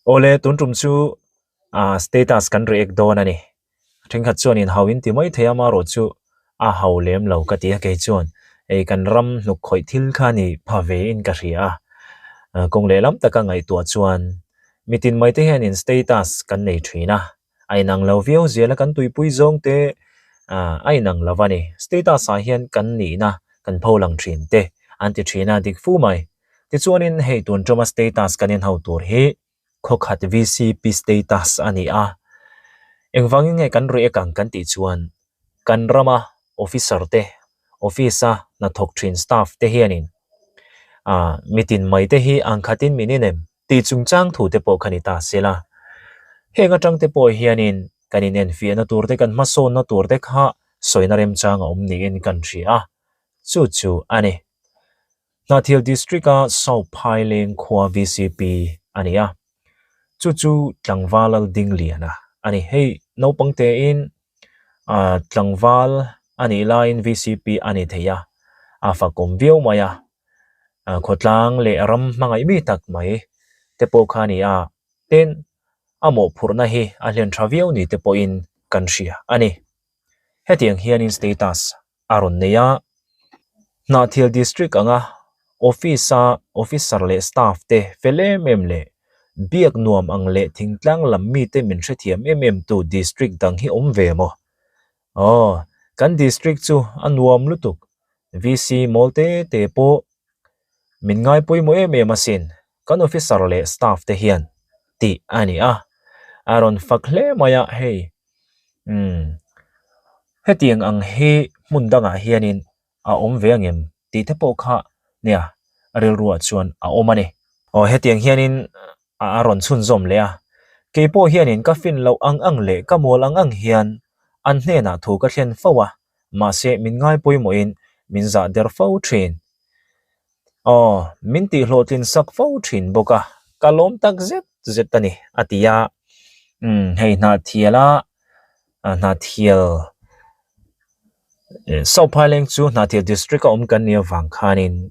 Awle, tun tum chu ah status kan react dawn a ni. Thenkhat chuan in hau in ti mai thei a, amaherawh chu a hau lem lo ka ti a kei chuan hei kan ram hnuk khawih thil kha ni pha ve in ka hria a. Kawng lehlam taka ngaihtuah chuan mitin mai te hian in status kan nei thin a, a inang lo viau zel a kan tuipui zawng te ah a inang lo a ni. Status ah hian kan nihna kan pho lang thin te an ti thin a dik fu mai. Tichuanin hei tun tuma status kan inhau tur hi khawkhat VCP status a ni a. Engvangin nge kan react ang kan tih chuan kan rama officer te, office a hnathawk thin staff te hianin ah mitin mai te hi ang khatin min inem tih chungchang thu te pawh kha ni ta se la. Heng atang te pawh hianin kan inenfiahna tur te kan hmasawnna tur te kha sawina remchang a awm niin kan hria a, chu chu a ni. Hnahthial District-a South Phaileng khua vcp a ni a, chu chu tlangval Aldingliana a ni. Hei naupang tein ah tlangval a nih laiin vcp a ni thei a, a fakawm viau mai a, khawtlang leh ram hmangaih mi tak mai te pawh kha a ni a, tin a mawhphurhna hi a hlen tha viau ni te pawhin kan hria a ni. Hetiang hianin status a rawn nei a. Hnahthial District anga Office-a Officer leh Staff te fel em em leh biak nuam ang leh thingtlang lam mite min hrethiam em em tu District dang hi awm ve maw? Aw, kan District chu a nuam lutuk, VC mawl te te pawh min ngai pawimawh em em asin, kan Officer leh Staff te hian tih a ni a, a rawn fak hle mai a hei. Umm hetiang ang hi hmun dangah hianin a awm ve angem tih te pawh kha nia rilruah chuan a awm a ni. Aw hetiang hianin a rawn chhunzawm leh a, kei pawh hianin ka fin loh ang ang leh ka mual ang ang hian an hnenah thu ka thlen fo a, mahse min ngai pawimawhin min zah der fo thin. Aw, min tih hlawhtlin sak fo thin bawk a, ka lawm tak zet zet a ni, a ti a. Umm, hei Hnahthial a, Hnahthial, South Phaileng chu Hnahthial District a awm kan nih avang khanin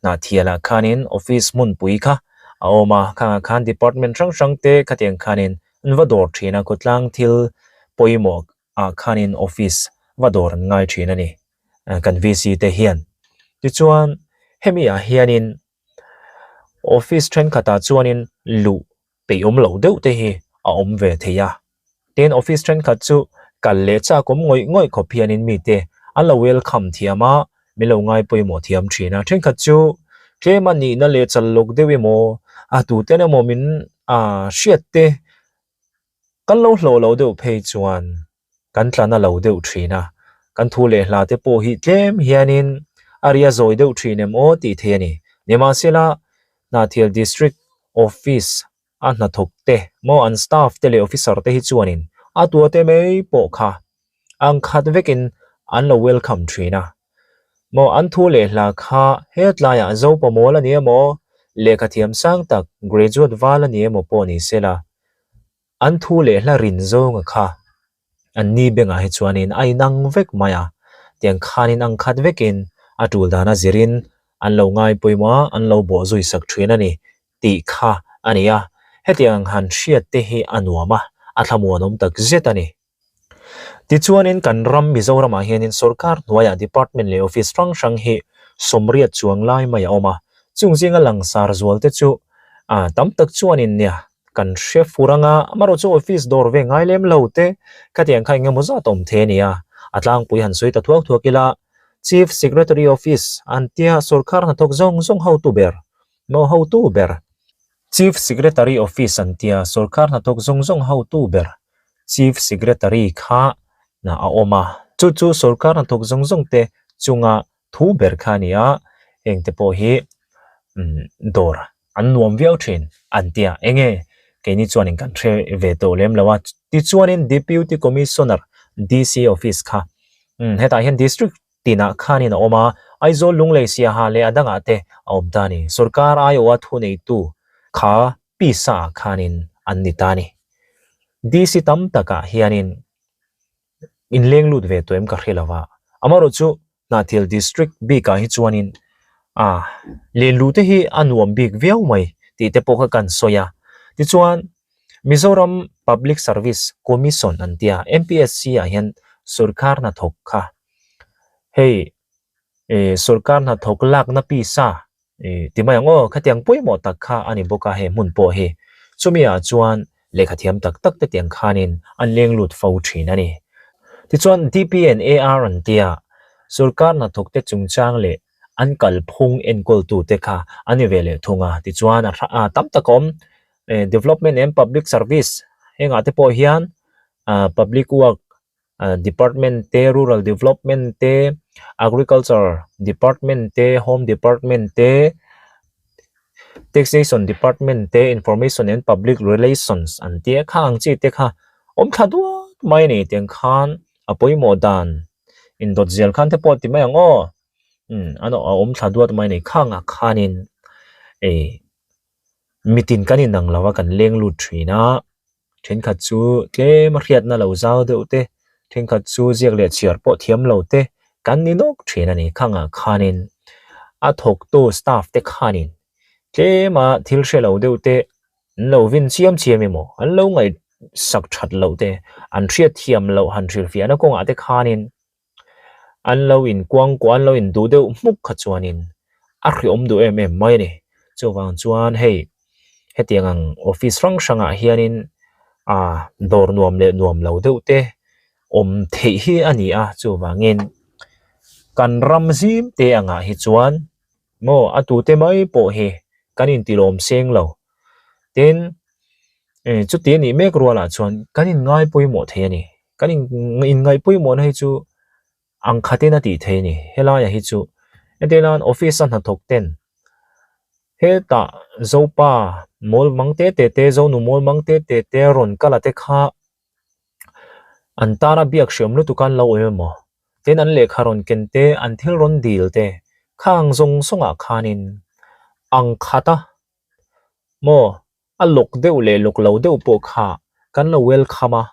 Hnahthial ah khanin office hmunpui kha a awm a, khangah khan department hrang hrang te khatiang khanin an va dawr thin a, khawtlang thil pawimawh ah khanin office va dawr an ngai thin a ni kan VC te hian. Tichuan hemi ah hianin office thenkhatah chuanin luh peih awm loh deuh te hi a awm ve thei a. Tin office thenkhat chu kal leh chak awm ngawih ngawih khawp hianin mite an lo welcome thiam a, min lo ngai pawimawh thiam thin a. Thenkhat chu tlem a nihna leh chal lawk deuh emaw a tuten emaw min ah hriat te Kan lo hlawh loh deuh phei chuan kan tla na lo deuh thin a, kan thu leh hla te pawh hi tlem hianin a ria zawi deuh thin em aw tih theih a ni. Nimahsela, Hnahthial District Office a hnathawk te maw an staff te leh officer te hi chuanin a tuate mai pawh kha ang khat vekin an lo welcome thin a. Maw an thu leh hla kha hetlaiah Zopa mawl a ni emaw, lehkha thiam sang tak graduate val a ni emaw pawh ni sela, an thu leh hla rin zawnga kha an ni bengah hi chuanin a inang vek mai a, tiang khanin ang khat vekin a tul dana zirin an lo ngai pawimawh a, an lo bawh zui sak thin a ni tih kha a ni a, hetiang han hriat te hi a nuam a, a thlamuanawm tak zet a ni. Tichuanin kan ram Mizoramah hianin sorkar hnuaiah department leh office hrang hrang hi sawmriat chuang lai mai a awm a, chung zinga langsar zual te chu ah tam tak chuanin nia kan hre fur anga amaherawh chu office dawr ve ngai lem lo te khatiang kha engemaw zat awm thei a ni a, a tlangpui han sawi ta thuak thuak ila Chief Secretary Office an tia sorkar hnathawk zawng zawng hotu ber maw hotu ber Chief Secretary Office an tia sorkar hnathawk zawng zawng hotu ber Chief Secretary kha a awm a, chu chu sorkar hnathawk zawng zawng te chunga thu ber kha a ni a, heng te pawh hi dawr an nuam viau thin an ti a, enge keini chuanin kan hre ve tawh lem lo a, tichuanin Deputy Commissioner DC Office kha hetah hian District tinah khanin a awm a, Aizawl Lunglei Siaha leh a dangah te a awm ta a ni, sorkar aiawha thuneitu kha pisa ah khanin an ni ta a ni. DC tam takah hianin inleng lut ve tawh em ka hre lo va, amaherawh chu Hnahthial District bikah hi chuanin ah lenluh te hi a nuam bik viau mai tih te pawh kha kan sawi a. Tichuan, Mizoram Public Service Commission an tia MPSC ah hian sorkar hnathawk kha hei sorkar hnathawk lakna pisa ti mai ang aw, khatiang pawimawh tak kha a ni bawk a he hmun pawh hi. Chumi ah chuan lehkha thiam tak tak te tiang khanin an leng lut fo thin a ni. Tichuan DPNAR an tia sorkar hnathawk te chungchang leh an kalphung enkawltu te kha a ni ve leh thung a. Tichuan a tam tak a awm Development and Public Service hengah te pawh hian Public Work Department te, Rural Development te, Agriculture Department te, Home Department te, Taxation Department te, Information and Public Relations an tia kha ang chi te kha awm thla duat mai a ni tiang khan a pawimawh dan indawt zel khan te pawh ti mai ang aw umm a awm thla duat mai a ni khangah khanin ih mitin kan inang lo a kan leng lut thin a. Thenkhat chu tlem a hriatna lo zau deuh te, thenkhat chu ziak leh chhiar pawh thiam lo te kan ni nawk thin a ni. Khangah khanin a thawktu staff te khanin tlema thil hre lo deuh te an lo vin chiam chiam emaw an lo ngaihsak that loh te an hriat thiam loh han hrilhfiahna kawngah te khanin An lo inkuang kuah an lo induh deuh hmuk kha chuanin a hriawm duh em em mai a ni. Chuvang chuan hei hetiang ang office hrang hrangah hianin ah dawr nuam leh nuam lo deuh te awm theih hi a ni a, chuvangin kan ram zim te angah hi chuan maw a tute mai pawh hi kan intilawm seng lo. Tin, chuti a nih mek rualah chuan kan inngai pawimawh thei a ni. Kan inngaih pawimawhna hi chu ang khatin a tih thei a ni. Helaiah hi chu entir nan office a hnathawk ten hetah Zopa mawl mang te te te Zonu mawl mang te te te rawn kal a te kha an tana biak hriam lutuk a an lo awm emaw tin an lehkha rawn ken te an thil rawn dil te khang zawng zawngah khanin ang khat a maw A lawk deuh leh lawk lo deuh pawh kha kan lo welcome a,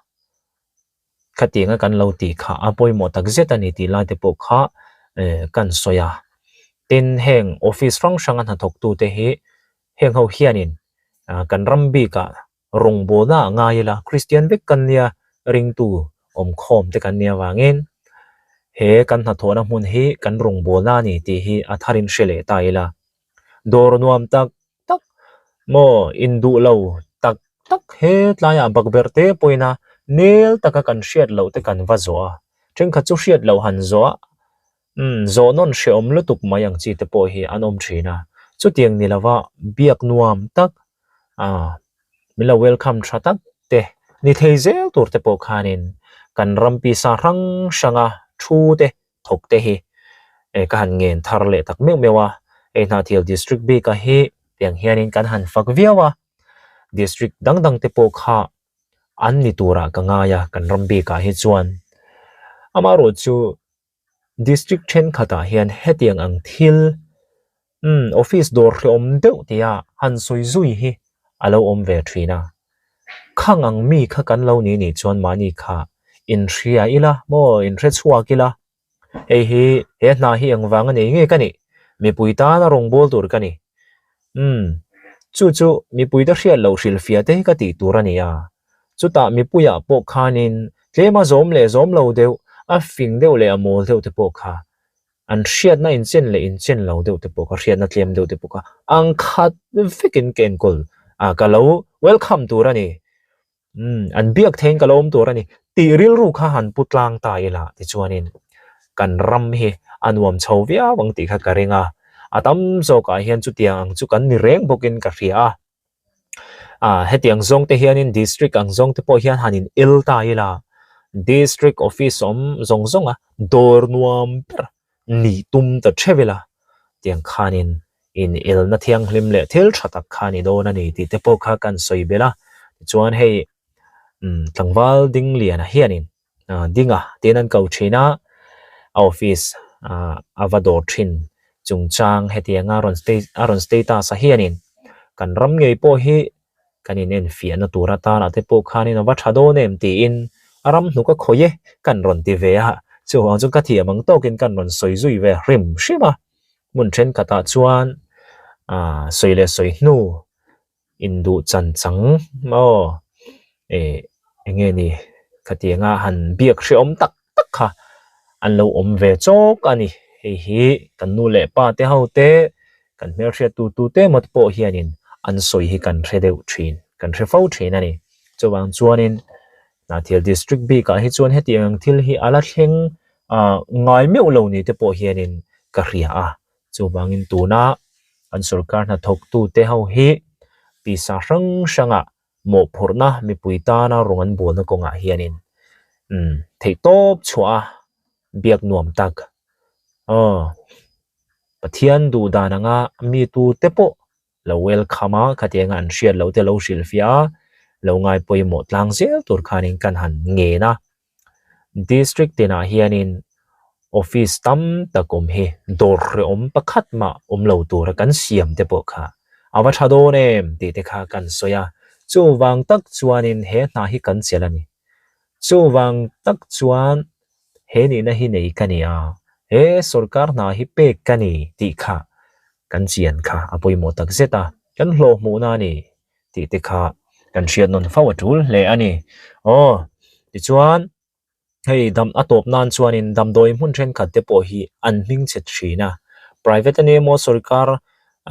khatianga kan lo tih kha a pawimawh tak zet a ni tih lai te pawh kha kan sawi a. Tin, heng office hrang hranga hnathawktute hi heng ho hianin kan ram bikah rawngbawlna ah ngai ila, Kristian vek kan nia, ringtu awmkhawm te kan nih avangin he kan hnathawhna hmun hi kan rawngbawlna a ni tih hi a tharin hre leh ta ila. Dawr nuam tak tak maw induh lo tak tak he tlaiah bakberh te pawhin a nel taka kan hriat loh te kan va zawh a, thenkhat chu hriat loh han zawh a, umm zawh nawn hrehawm lutuk mai ang chi te pawh hi an awm thin a, chutiang ni lova biak nuam tak ah min lo welcome tha tak te ni thei zel tur te pawh khanin kan ram pisa hrang hranga thu te thawk te hi ka han ngen thar leh tak meuh meuh a, hei Hnahthial District bik a hi tiang hianin kan han fak viau a, District dang dang te pawh kha an ni turah ka ngai a kan ram bikah hi chuan. Amaherawhchu District thenkhatah hian hetiang ang thil umm office dawr hrehawm deuh tia han sawi zui hi a lo awm ve thin a, khang ang mi kha kan lo ni nih chuan mahni kha inhria ila maw inhre chhuak ila, hei hi he hna hi engvang a nei nge ka nih, mipui tana rawngbâwl tur ka ni, umm chu chu mipuite hriat loh hrilhfiah te hi ka tih tur a ni a, chutah mipuiah pawh khanin tlema zawm leh zawm lo deuh, a fing deuh leh a mawl deuh te pawh kha An hriatna inchen leh inchen lo deuh te pawh ka hriatna tlem deuh te pawh kha ang khat vekin ka enkawl a, ka lo welcome tur a ni, umm an biak theiin ka lo awm tur a ni tih rilru kha han pu tlang ta ila tichuanin kan ram hi a nuam chho viau ang tih kha ka ring a, a tam zawkah hian chutiang ang chu kan ni reng bawkin ka hria a. Ah hetiang zawng te hianin district ang zawng te pawh hian han in el ta ila district office awm zawng zawng a dawr nuam ber nih tum ta theuh ila tiang khanin in elna thianghlim leh thil tha tak kha ni dawn a ni tih te pawh kha kan sawi belh a tichuan hei umm tlangval ding liana hianin Dinga tiin an ko thin a, a office a va dawr thin chungchang hetianga rawn a rawn status a hianin kan ram ngei pawh hi kan in enfiahna tur atana te pawh khanin a va tha dawn em tiin a ram hnuk a khawih e kan rawn ti ve a, chuvang chu ka thiam ang tawkin kan rawn sawi zui ve hrim hrim a, hmun thenkhatah chuan sawi leh sawi hnu. Induh chan chang maw eh eng nge ni khatianga han biak hrehawm tak tak kha an lo awm ve chawk a ni. Hei hi kan nu leh pa te ho te kan hmelhriat tu tu te emaw te pawh hianin an sawi hi kan hre deuh thin, kan hre fo thin a ni. Chuvang chuanin Hnahthial District bikah hi chuan hetiang ang thil hi a la thleng ah ngai meuh lo ni te pawh hianin ka hria a. Chuvangin tuna kan sorkar hnathawktute ho hi pisa hrang hrangah mawhphurhna mipui tana rawng an bualna kawngah hianin umm theihtawp chhuah a biak nuam tak aw Pathian duh dan anga mi tute pawh lo welcome a khatianga an hriat loh te lo hrilhfiah a lo ngai pawimawh tlang zel tur khanin kan han ngen a. District tinah hianin office tam tak awm hi dawr hrehawm pakhat mah awm lo tura kan siam te pawh kha a va tha dawn em tih te kha kan sawi a, chuvang tak chuanin he hna hi kan chelh a ni. Chuvang tak chuan he nihna hi nei ka ni a, he sorkar hna hi pek ka ni tih kha kan chian kha a pawimawh tak zet a, kan hlawh hmuhna a ni. tih te kha kan hriat nawn fo a tul hle a ni. Aw, tichuan hei dam a tawp nan chuanin damdawi hmun thenkhat te pawh hi an hming chhe thin a, private a ni emaw sorkar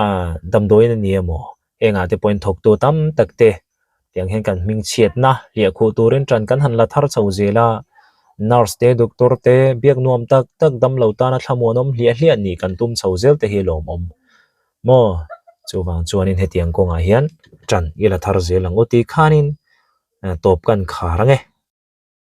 ah damdawiin a ni emaw hengah te pawhin thawktu tam tak te tiang hian kan hming chhiatna hliahkhuh turin tan kan han la thar chho zel a, nurse te doctor te biak nuam tak tak damlo tana thlamuanawm hliah hliah nih kan tum chho zel te hi lawmawm. Maw? Chuvang chuanin hetiang kawngah hian ṭan i la thar zel ang u tih khanin tawp kan khar ang e.